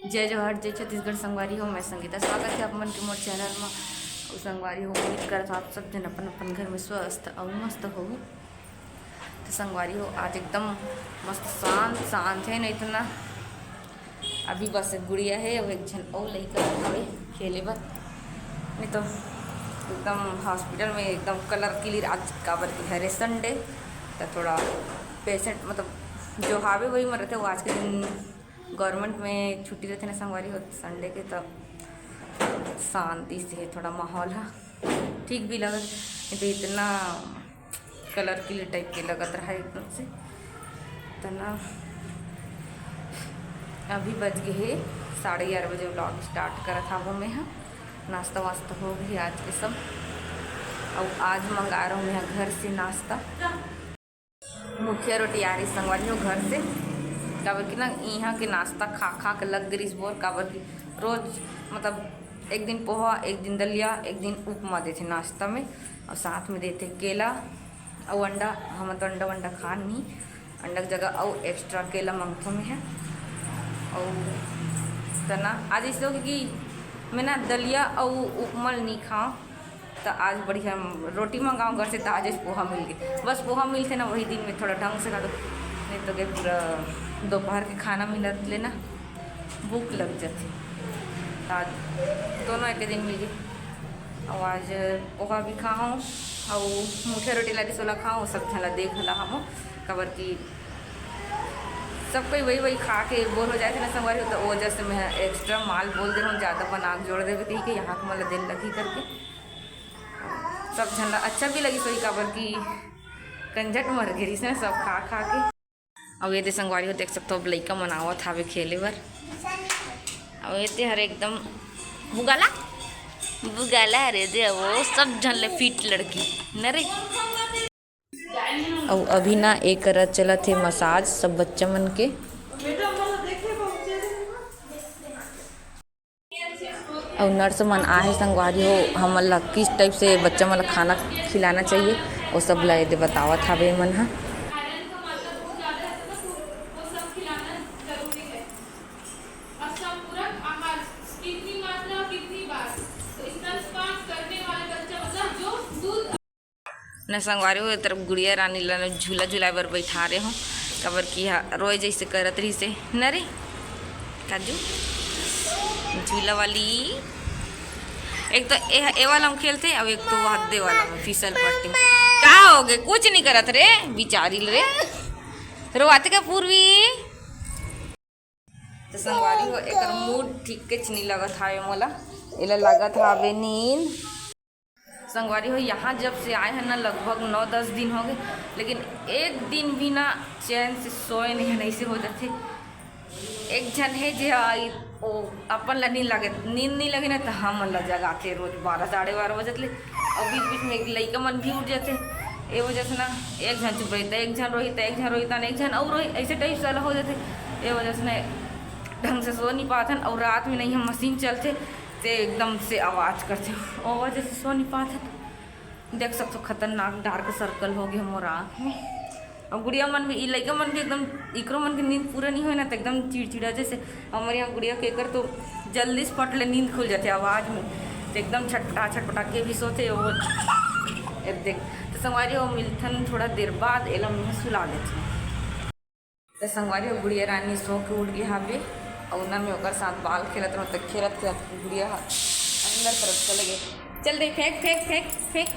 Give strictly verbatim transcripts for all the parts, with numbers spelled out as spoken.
जय जोहार, जय छत्तीसगढ़ संगवारी हो, मैं संगीता। स्वागत है आप मन के मोर चैनल में। अउ संगवारी हो, उम्मीद करत हव आप सब झन अपन अपन घर में स्वस्थ अउ मस्त होहू। तो संगवारी हो, आज एकदम मस्त शांत शांत है, नहीं तो ना अभी बस एक गुड़िया है, अब एक झन अउ लइका हवे खेले बर, नहीं तो एकदम हॉस्पिटल में एकदम कलर क्लियर आज, काबर की हरे संडे, तो थोड़ा पेशेंट मतलब जो हावे वही मन रहते, वो आज के दिन गवर्नमेंट में छुट्टी रहते ना संगवारी हो संडे के, तो शांति से थोड़ा माहौल हा ठीक भी लगत, नहीं तो इतना कलर क्लियर टाइप के लगत रहा एकदम से। तो ना अभी बज गए हे साढ़े ग्यारह बजे, व्लॉग स्टार्ट करत हावो मैं हा। नाश्ता वास्ता हो गई आज के सब। अउ आज मंगा रहा हूँ मैं घर से नाश्ता। मुखिया रोटी आ रही संगवारी हो घर से, काबर कि ना यहाँ के नाश्ता खा खा के लग गई बोर, काबर कि रोज मतलब एक दिन पोहा, एक दिन दलिया, एक दिन उपमा देथे नाश्ता में, और साथ में देथे केला अउ अंडा। हम तो अंडा वंडा खान नहीं, अंडा के जगह अउ एक्स्ट्रा केला मंगथो में है। अउ तना आज ऐसे हो कि मैं ना दलिया अउ उपमा नहीं खाओ, तो आज बढ़िया रोटी मंगाओ घर से, तो आज पोहा मिल गए। बस पोहा मिलते ना वही दिन में थोड़ा ढंग से खा दो, नहीं तो के पूरा दोपहर के खाना मिलत लेना भूख लग जाती। तो आज दोनों एक दिन मिल गए। अउ आज पोहा भी खाओ, अउ मुठिया रोटी ला रिसोला खाओ, सब झन ला देख ला हम, काबर कि सब कोई वही वही खा के बोर हो जाए थे ना संगवारी हो, तो वो वजह से मैं एक्स्ट्रा माल बोल दे रहा हूँ, ज़्यादा बना के जोड़ देवे कही के यहाँ के मतलब दिन लगी करके। सब झन ला अच्छा भी लगी सोई, काबर कि कंझट मर गे रिहिस ना सब खा खा के। अब ये दे संगवारी हो देख सकते हो, अब लइका मन आवत हावे खेले बर। अब ये दे हर एकदम बुगाला बुगाला हरे दे, वो सब झन ले फिट लड़की न रे। अउ अभी ना एक करत चलत हे मसाज सब बच्चा मन के। अउ नर्स मन आहे संगवारी हो, हमन ला किस टाइप से बच्चा मन ला खाना खिलाना चाहिए, वो सब ला एदे बतावत हावे मन हा। न संगवारी हो, ए तरफ गुड़िया रानी ला झूला झुलाए बर बैठा रहे हो, काबर कि हा रोए जैसे करत रहिसे न रे काजू। झूला वाली एक तो ए, ए वाला में खेलते, अब एक तो वहदे वाला में फिसल पट्टी। का हो गए? कुछ नहीं करत रे बिचारी रे, रोआते का पूर्वी। तो संगवारी हो, एकर मूड ठीक के नहीं लगत हावे मोला, एला लगत हावे नींद। संगवारी हो, यहाँ जब से आए हैं ना, लगभग नौ दस दिन हो गए, लेकिन एक दिन भी ना चैन से सोए नहीं है, ऐसे हो जाते। एक झन है जे आई, ओ अपन ला नींद लगे, नींद नहीं लगे ना, तो हम ला जगाते रोज बारह, साढ़े बारह बजे ले। और बीच बीच में एक लइका मन भी उठ जाते, ए वजह से ना एक झन चुप रहिता, एक झन रोहिता, एक झन रोहिता, एक झन और रोही, ऐसे टाइप से हो जाते। ए वजह से ना ढंग से सो नहीं पाथन, और रात में नहीं हम मशीन चलते, ते एकदम से आवाज करथे, ओ वजह से सो नहीं पाथन। देख सकथो, खतरनाक डार्क सर्कल हो गया मोर आँख में। और गुड़िया मन भी, ई लइका मन भी एकदम, इकरो मन के नींद पूरा नहीं होए ना, तो एकदम चिड़चिड़ा जैसे। हमारे यहाँ गुड़िया के कर तो जल्दी से पट ले नींद खुल जाते आवाज में, तो एकदम छटपटा छटपटा के भी सोते वो। ए देख, तो संगवारी हो, मिलथन थोड़ा देर बाद, एला मैं सुला देथन। तो संगवारी हो, गुड़िया रानी सो के उठ गई हावे, और ना मैं ओकर साथ बाल खेलत रहूँ, तो खेलत खेलत गुड़िया ह अंदर तरफ चले गए। चल दे, फेंक फेंक फेंक फेंक,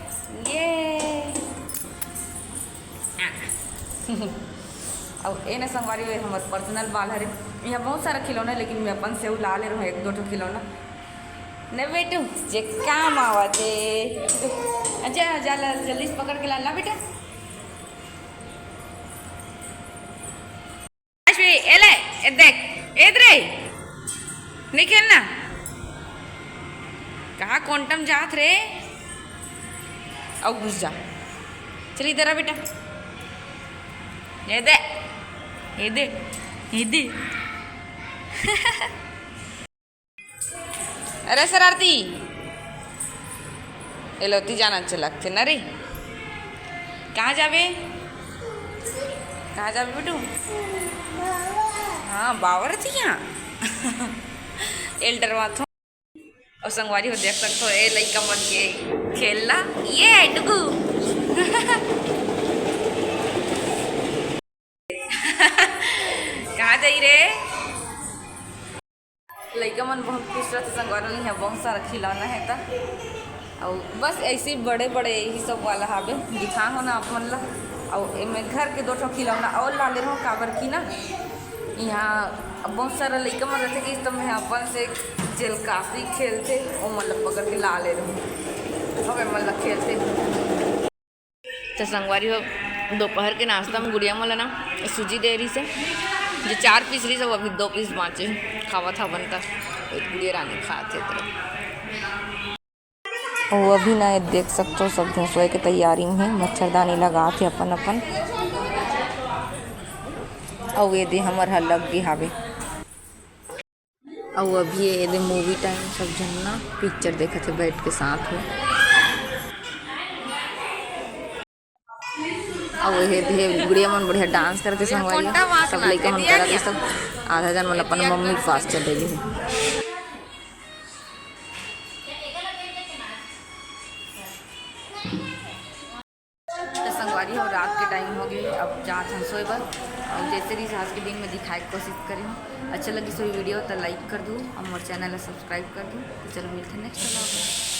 ये। अब ए ना संगवारी हो, हमर पर्सनल बाल हरे। यहाँ बहुत सारा खिलौना है, लेकिन मैं अपन से उला ले रहूँ एक दो ठो खिलौना। न बेटू, जे काम आवत है। अच्छा, जा ला, जल्दी से पकड़ के ला, ला बेटा। अश्वी, एले, ए देख, ए रे। नहीं खेलना। कहाँ क्वांटम जात रे? आओ घुस जा। चल इधर आ बेटा। ये दे, ये दे, ये दे। अरे शरारती, एलोती जाना अच्छा लगथे ना रे। कहाँ जाबे? कहाँ जाबे बेटू? हाँ, बावर थी यहाँ। एल डरवाथों। अउ संगवारी हो देख सकथो, ए लइका मन के खेलना, ये डुगू। कहाँ जाई रे? लइका मन बहुत खुश रहथे संगवारी हो, इहाँ बहुत सारा खिलौना हे त। अउ बस ऐसे ही बड़े बड़े यही सब वाला हावे, दिखा हो ना आप मन ला। अउ एमे घर के दो ठो खिलौना और ला ले रहूँ, काबर की ना इहाँ अब बहुत सारा लइका मन रहथे कि त मैं अपन से जेलकासी खेलथे, ओ मन ला पकड़ के ला ले रहूँ, अब ए मन ला खेलथे। त संगवारी हो, दोपहर के नाश्ता में गुड़िया मन ला ना सूजी दे रहिस हे, जो चार पीस रहिस हे, वो अभी दो पीस बाँचे हे, खावत हवन त गुड़िया रानी खात हे त। अउ अभी ना ये देख सकथो, सब झन सोए के तैयारी में हे, मच्छरदानी लगात हे अपन अपन। अउ ये दे हमर ह लग गे हावे। अउ अभी ये दे मूवी टाइम, सब झन ना पिक्चर देखत हे बैठ के साथ में। अउ ये दे गुड़िया मन बढ़िया डांस करत हे संगवारी, सब लइका मन करत हे, सब आधा झन मन अपन मम्मी के पास चले गे हे। त संगवारी हो, रात के टाइम हो गे, अब जात हन सोए बर। अउ जैसे रहिस आज के दिन में दिखाए के कोशिश करे हूँ। अच्छा लगिस होही वीडियो त लाइक कर दू, अउ मोर चैनल ला सब्सक्राइब कर दू। त चलो मिलथे नेक्स्ट व्लॉग में।